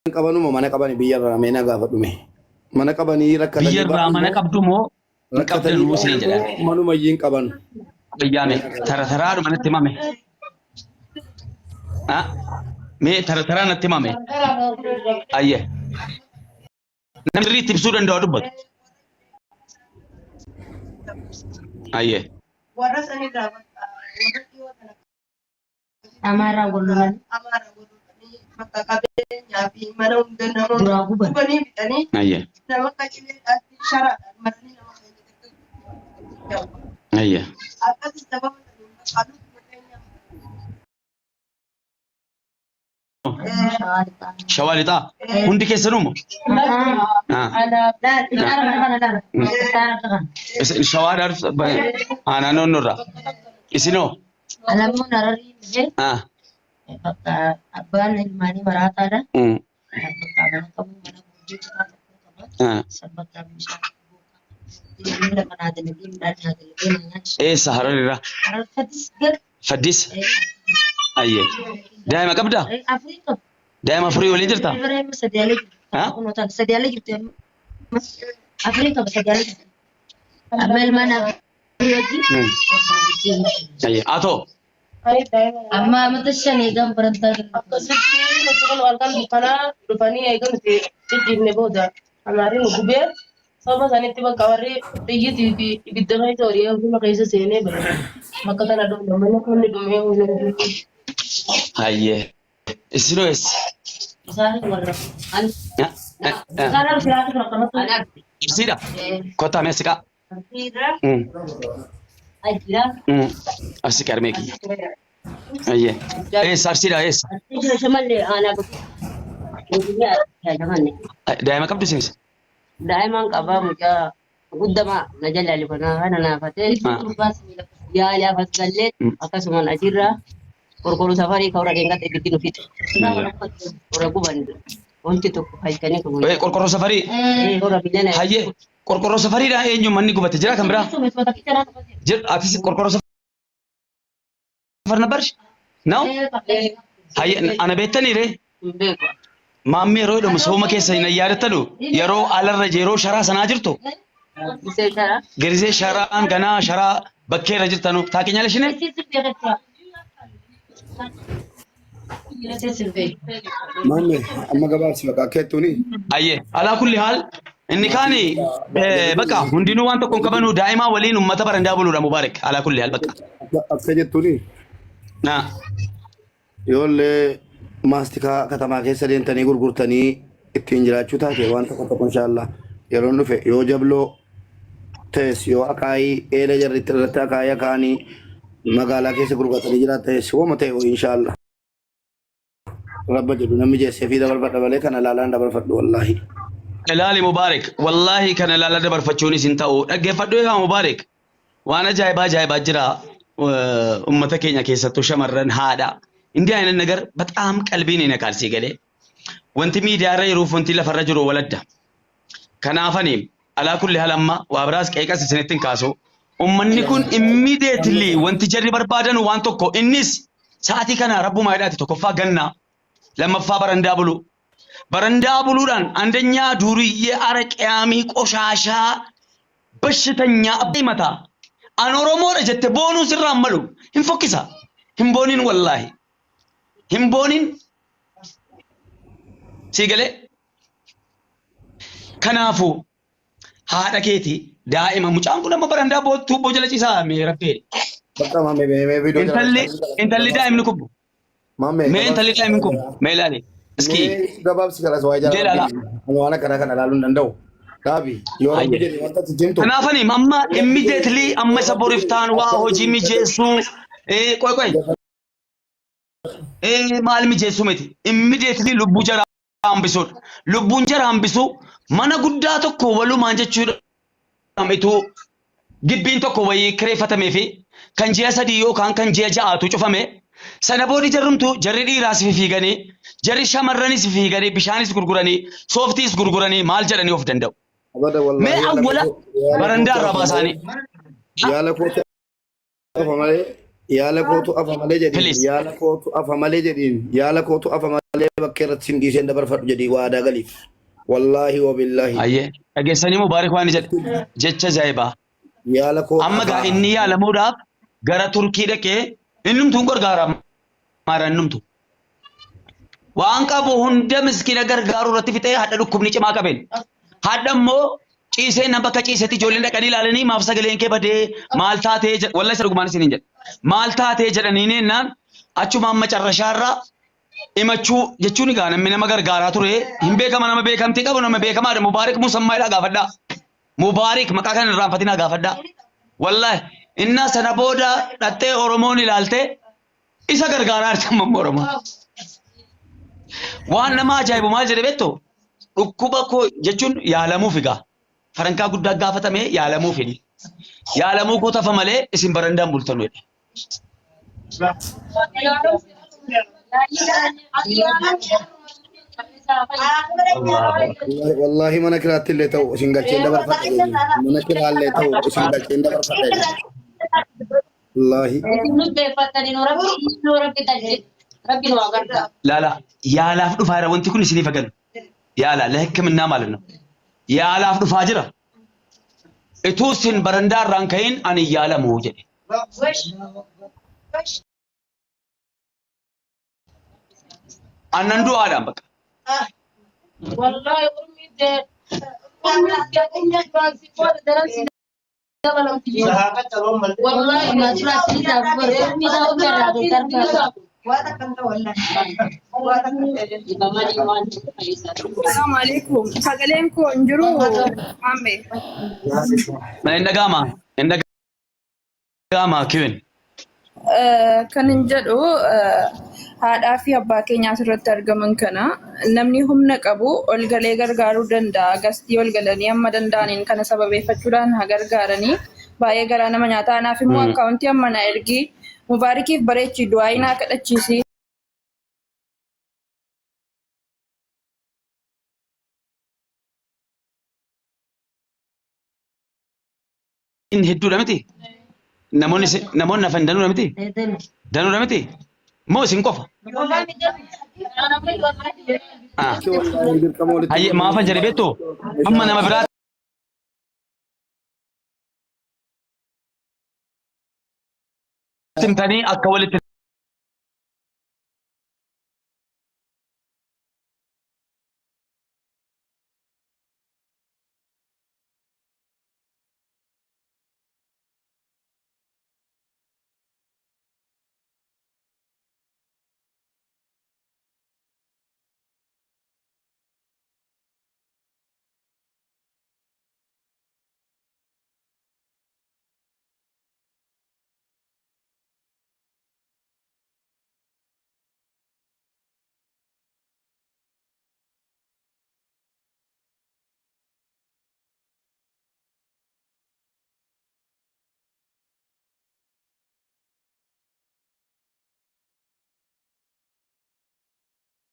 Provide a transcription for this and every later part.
Hin qabanuma mana qabani biyya irraa mee na gaafadhu mee. Mana qabanii rakkatanii Biyya irraa ba'an mana moo qabdu moo hin rakkatanii qabdanuu ba'an isiniin jedhan. moo manuma iyyuu hin qaban. Wayyaame tara taraadhuma natti himame. Ah, Mee tara taraa natti himame. Ayye. Namni sirriitti ibsuu danda'u haa dubbatu. Ayye. Warra sanirraa bakka warra dhiyoo tana Amaarraa wal lolan. Amaara wal lolanii bakka qabeenyaa fi mana hunda nama Duraa guban. gubanii fixanii Ayye. nama akka cileedhaatti sharaadhaan maranii nama keenya dargaggeessu. Ayye. Akkasii sababa saniin bakka lubbuu keenya Shawaa lixaa. Shawaa lixaa. Hundi keessanuu moo? Ah. Isin shawaa aanaa naannoo irraa. Isinoo? Alamuun hararii dhufee Ah. bakka abbaan ilmaanii maraataadha. Bakka mana qabu mana boojjii citaa tokko qaba. San bakka bishaan inni lafa naa dalagee midhaan naa dalagee naa nyaachisa. Eessa hararirraa? Harar fadis gar Faddis. Ayyee. Daa'ima qabdaa? afurii qaba. Daa'ima afurii waliin jirtaa? Ibrahim sadii alee jirti. Ha? Kunoo taate sadii alee jirti amma. Afurii qaba sadii alee jirti. Amma ilmaan afurii wajjin. Ayyee. Atoo. Amma amata shan eegan barantaa jiru. Akkasitti nuti kun halkan dukkanaa dhufanii eega nuti cicciifne booda amaarri nu gubee sababa sanitti bakka warri xiyyitii fi ibidda keessa horii hunduma keessa seenee bahe. Bakka tana dhumne mana kunni dhumee hundumtuu. Ayyee. Isinoo eessa? Isaan warra. Ani Ah, ah, ah. Isaan arsiyaatu akkanatti. ani arsi. Arsiidha. Kottaa mee siqaa. Arsiirra Mm. ajira. As siqaa harmee kiyya. Ayyee. Eessa arsiidha eessa? Arsiirra shamallee aanaa qabu. Godina shamallee. Daa'ima qabdu isinis? Daa'iman qabaa mucaa guddamaa na jala lifanaa kana naafatee yaali afas gallee akkasumaan achirraa qorqorro safarii kawra dheengadha ibiddi nu fixe. Warra guban wanti tokko halkanii kun. Qorqorroo safarii. Warra biyyana. Hayyee. Qorqorroo safariidha eenyu manni gubate jira kan biraa? Jira atis qorqorroo safar nabarsh? Now? Hayyee ana beektanii ree? Hin beeku. Maammee yeroo jedhamu sooma keessa hin yaadattanu yeroo alarra yeroo sharaa sanaa jirtu Gisee shara. girizee sharaan ganaa sharaa bakkeerra jirtanu taaqinyala ishine Maamme amma gabaabsi bakka akka jettuuni. Ayyee alaa kulli haal inni kaani bakka hundinuu waan tokko hin qabanu daa'imaa waliin ummata barandaa buluudha mubaarak alaa kulli haal bakka. Akka jettuuni. Naa. Yoollee maastikaa katamaa keessa deemtanii gurgurtanii ittiin jiraachuu taate waan tokko tokko inshaallah yeroon dhufe yoo jabloo ta'es yoo akaayii eela jarri itti irratti akaayii akaanii magaalaa keessa gurguratanii jiraatanis woma ta'e wayii inshaallah rabba jedhu namni jeessee fi dabarfadha malee kana laalaan dabarfadhu wallaahi. Ilaali Mubaarik wallaahi kana ilaala dabarfachuunis hin ta'u dhaggeeffadhu egaa Mubaarik waan ajaa'ibaa ajaa'ibaa jira ummata keenya keessattuu shamarran haadha እንዲህ አይነት ነገር በጣም ቀልቤን ይነካል ሲገሌ wanti miidiyaa irra jiruuf wanti lafarra jiru waladda kanaafani alaa kulli haal amma waa biraas qeeqas isinitti hin kaasu ummanni kun immediately wanti jarri barbaadan waan tokko innis sa'aatii kana rabbumaa jedhaati tokkoffaa gannaa lammaffaa barandaa bulu barandaa buluudhaan አንደኛ ዱርዬ አረቂያሚ ቆሻሻ በሽተኛ abbaa mataa an oromoodha jette boonuu sirraa hin malu hin fokkisa hin boonin wallaahi hin boonin sii galee kanaafuu haadha keeti daa'ima mucaan kun amma barandaa tuubboo jala ciisaa mee rabbee Bakka maammee mee mee viidiyoo jala intalli intalli daa'imni kun maammee mee intalli daa'imni kun mee ilaali iski mee gabaabsi kanas waa Mee ilaala. jala waan akkana kana ilaaluu hin danda'u. Dhaabi yoo rabbi Hayyee. jedhe wanta ati himtu Kanaafani amma immediately amma isa boriif ta'an waa hojii mijeessuu qoy qoy maal mijeessuu miti immediately lubbuu jara hambisuudha. Lubbuun jara hambisuu mana guddaa tokko walumaan jechuudha ituu gibbiin tokko wayii kireeffatamee fi kan ji'a 3 yookaan kan ji'a 6tu cufame sana booda jarrumtu jarri dhiiraas fiiganii jarri shamarranis fiiganii bishaanis gurguranii sooftiis gurguranii maal jedhanii of danda'u. Abada Mee wallahi yaala awwala koo yaala koo barandaa irraa hafa malee baasaanii. yaala koo hafa malee Yaala kootu afa malee jedhiin. Please. Yaala kootu afa malee jedhiin. Yaala kootu afa malee bakka irratti sin dhiiseen dabarfadhu jedhii waadaa galiif. Wallaahi wabillaahi. Ayyee dhageessanii Mubaarik waan jedhe jecha ajaa'ibaa. Yaala koo Amma gaa afaa. inni yaalamuudhaaf gara Turkii dhaqee innumtuun gargaara maara innumtu. Waan qabu hunda miskiina gargaaruu irratti fixee hadha dhukkubni cimaa qabeen. Hadha immoo ciisee nan bakka ciisetti ijoolleen dhaqanii ilaalanii maaf sagaleen kee badee maal taatee jedha wallahi isa dhugumaan isiniin jedha. Maal taatee jedhanii neennaan achumaan macarrashaarraa himachuu jechuun egaa namni nama gargaaraa ture hin beekama nama beekamtii qabu nama beekamaadha Mubaarik Musammaadha gaafadhaa. Mubaarik maqaa kana irraanfatinaa gaafadhaa. Wallahi innaa sana booda dhattee Oromoon ilaaltee isa gargaaraa jirti amma immoo Oromoon. Waan nama ajaa'ibu maal jedhe beektu dhukkuba koo jechuun yaalamuuf egaa farankaa guddaa gaafatame yaalamuuf inni. Yaalamuu koo tafa malee isin barandaan bultanu jedhe. Wallaahi wallaahi mana kiraatti illee ta'u isin galcheen dabarfadha jedhiin. Mana kiraallee ta'u isin galcheen dabarfadha jedhiin. Wallaahi. Isin murteeffattanii nu rabbi nu rabbi galche rabbi nu haa gargaaru. Laala yaalaaf dhufaa jira wanti kun isiniif agalu. Yaala ለሕክምና ማለት ነው። Yaalaaf dhufaa jira. Ituu isin barandaa irraan ka'iin ani yaalamu jedhe. Annan du'aadhaan bakka. Wallahi urmii dee urmii dee urmii baansi booda daran si dabalamti jiru. Wallahi Assalamu alaikum. Sagaleen koo hin jiru maamme. Hin dhaga'ama. Hin dhaga'ama kiwin. Kan hin jedhu haadhaa fi abbaa keenya asirratti argaman kana namni humna qabu ol galee gargaaruu danda'a. Gastii ol galanii amma danda'aniin kana sababeeffachuudhaan haa gargaaranii. Baay'ee garaa nama nyaata. Anaaf immoo akkaawuntii amma na ergi. Mubaarikiif bareechi du'aa naa kadhachiisi. Inni hedduudha miti. Namoonni namoonni hafan danuudha miti. Danuudha miti. Moo isin qofa? Ah. Wallaahi dirqama walitti Hayyee maafan jedhe beektu amma nama biraa himtanii akka walitti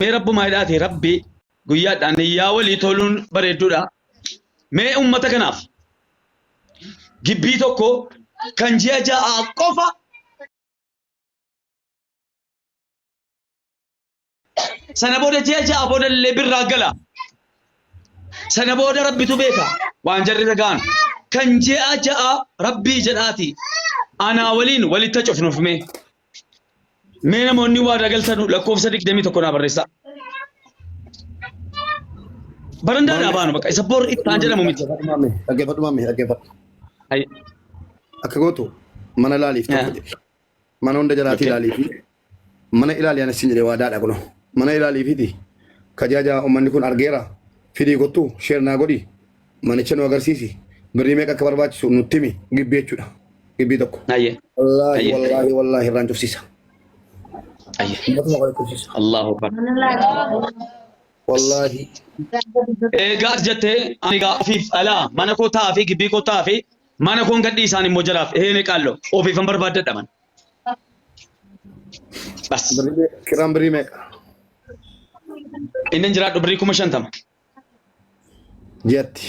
Mee rabbumaa hidhaati rabbi guyyaadhaan yaa walii toluun bareedduudha. Mee ummata kanaaf gibbii tokko kan ji'a ja'aa qofa Sana booda ji'a ja'a booda illee birraa gala. Sana booda rabbitu beeka waan jarri irra ga'an. Kan ji'a ja'a rabbii jedhaati. Anaa waliin walitti cufnuuf mee. Mee namoonni waadaa galtanu lakkoofsa 21 naa barreessaa. Barandaadhaa baanu bakka isa bor ittaan jedhamu miti. Dhaggeeffadhu maame, dhaggeeffadhu. Akka gootu mana laaliif tokko jedhe. Mana hunda jalaatii ilaaliifi mana ilaali ani sin jedhe waadaadha kuno. Mana ilaaliifiti kajaajaa uummanni kun argeera fidii kottu sheer naa godhi manicha nu agarsiisi birrii meeqa akka barbaachisu nutti himi gibbii jechuudha. Gibbii tokko. Ayyee. Wallaahi Ayyee. wallaahi wallaahi irraan cufsiisa. Ayyee. Uummatuma kana cufsiisa. Allahu Akbar. Wallaahi. Egaa as jettee ani egaa ofiif alaa mana koo taa'aa fi gibbii koo taa'aa fi mana koon gadhiisaan immoo jaraaf eene qaallo ofiifan barbaaddadha man. Bas. Kiraan birrii meeqa? Inni hin jiraadhu birrii 50,000. Ji'atti.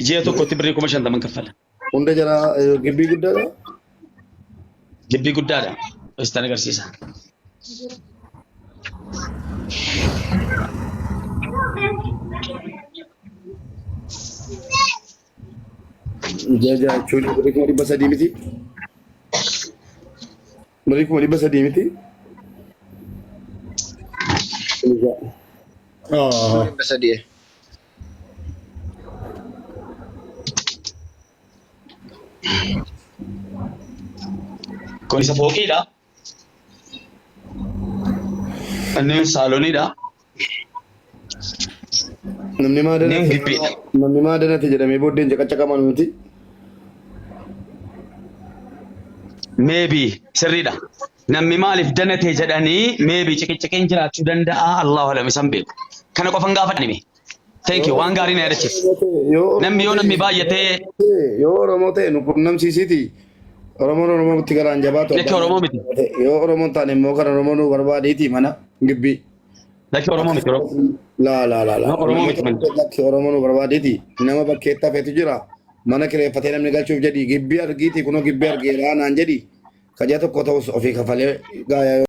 Ji'a tokkotti birrii 50,000 kaffala. Hunda jara gibbii guddaadha. Gibbii guddaadha. Isaan agarsiisa. Jaja jechuun birrii 300,000 miti. Birrii 300,000 miti. Ah. 300. Kun isa fooqiidha. Inni saaloniidha. Namni maa Inni danate gibbiidha. namni maa danate jedhamee booddeen caqacaqaman miti. Maybe sirriidha. Namni maaliif danate jedhanii maybe ciqiciqiin jiraachuu danda'a Allahu alam isan beeku. Kana qofan gaafadhan hime. Thank you waan gaarii na yaadachiise. Yoo Namni yoo namni baay'atee yoo Oromoo ta'e nu qunnamsiisiiti. Oromoon Oromootti garaan jabaatu. Lakki Oromoo miti. Yoo Oromoon taane immoo kan Oromoo nu barbaadiiti mana gibbii. Lakki Oromoo miti Oromoo. Laa laa laa laa. No, Oromoo miti manni. Lakki Oromoo nu barbaadiiti. Nama bakkeetti hafetu jira. Mana kireeffatee namni galchuuf jedhi gibbii argiiti kunoo gibbii argeeraa naan jedhi. Kajaa tokko ta'us ofii kafalee gaayaa.